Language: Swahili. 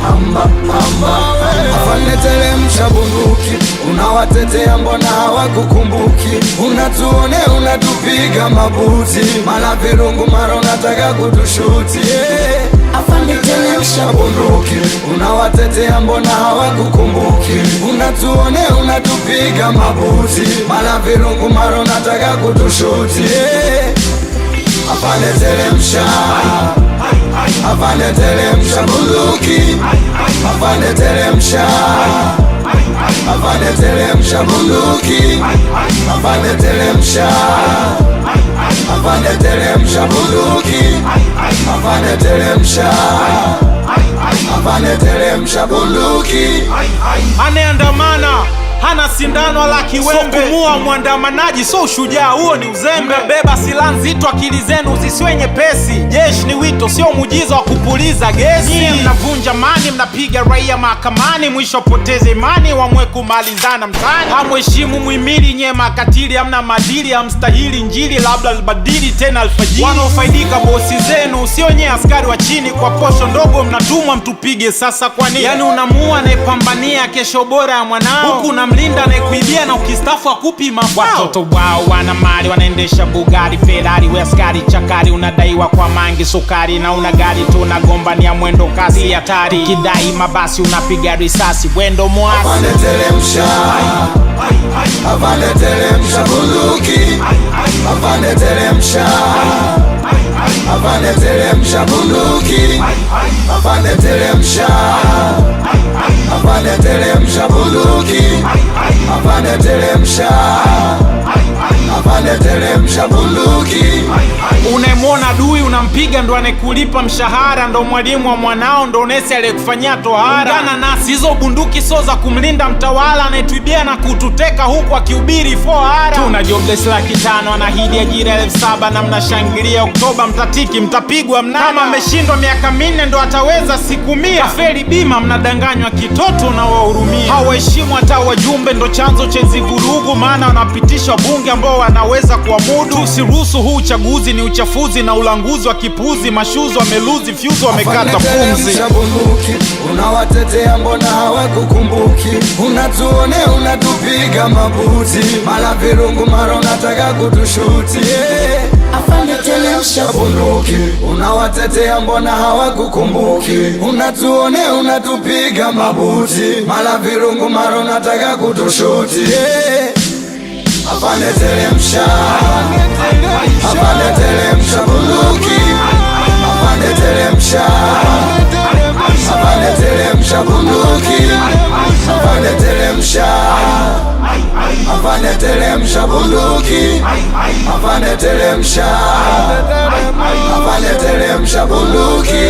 Hamba, hamba. Afande teremsha bunduki, unawatetea mbona hawakukumbuki? Unatuone unatupiga mabuti, mara virungu, mara unataka kutushuti, yeah. Afande teremsha bunduki, unawatetea mbona hawakukumbuki? Unatuone unatupiga mabuti, mara virungu, mara unataka kutushuti, yeah. Afande teremsha, afande teremsha bunduki, afande teremsha, afande teremsha bunduki, afande teremsha, afande teremsha bunduki, afande teremsha, afande teremsha bunduki. Anayeandamana hana sindano wala kiwembe. So kumua mwandamanaji so ushujaa, huo ni uzembe. Beba silaha nzito, akili zenu zisiwe nyepesi. Jeshi ni wito, sio muujiza wa kupuliza gesi. Nyie mnavunja amani, mnapiga raia mahakamani, mwisho poteze imani, wamwe kumalizana mtaani. Hamheshimu muhimili, nyie makatili, hamna maadili, hamstahili Injili, labda albadili tena alfajiri. Wanaofaidika bosi zenu, sio nyie askari wa chini. Kwa posho ndogo mnatumwa mtupige, sasa kwa nini? Yani unamuua anayepambania kesho bora ya mwanao, huku unamlinda anayekuibia na ukistafu akupi mafao. Watoto wao wana mali, wanaendesha Bugatti, Ferrari, we askari chakari, unadaiwa kwa mangi sukari na una gari tunagombania mwendo kasi hatari, kidai mabasi unapiga risasi, wendo mwasi. Afande teremsha, afande teremsha bunduki, afande teremsha, afande teremsha bunduki, afande teremsha, afande teremsha bunduki, afande teremsha, afande teremsha bunduki. Unayemwona adui unampiga ndo anayekulipa mshahara, ndo mwalimu wa mwanao, ndo nesi aliyekufanyia tohara. Ungana nasi, hizo bunduki sio za kumlinda mtawala anayetuibia na kututeka huku akihubiri 4R. Tuna jobless 500,000, anaahidi ajira 7,000 na mnashangilia Oktoba, mtatiki mtapigwa mnada. Kama ameshindwa miaka 4 ndo ataweza siku 100. Kafeli bima, mnadanganywa kitoto na wahurumia. Hawaheshimu hata wajumbe, ndo chanzo cha hizi vurugu, maana wanapitisha wabunge ambao wanaweza kuamudu. Tusiruhusu huu uchaguzi, ni uchafuzi na ulanguzi wa kipuzi. Mashuzi wameluzi fyuzi, wamekata pumzi. Teremsha bunduki, unawatetea mbona hawakukumbuki? Unatuone unatupiga mabuti, mara virungu, mara unataka kutushuti, yeah. Afande teremsha bunduki, unawatetea mbona hawakukumbuki? Unatuone unatupiga mabuti, mara virungu, mara unataka kutushuti, yeah. Afande teremsha, afande teremsha bunduki, afande teremsha, afande teremsha bunduki, afande teremsha, afande teremsha bunduki, afande teremsha, afande teremsha bunduki.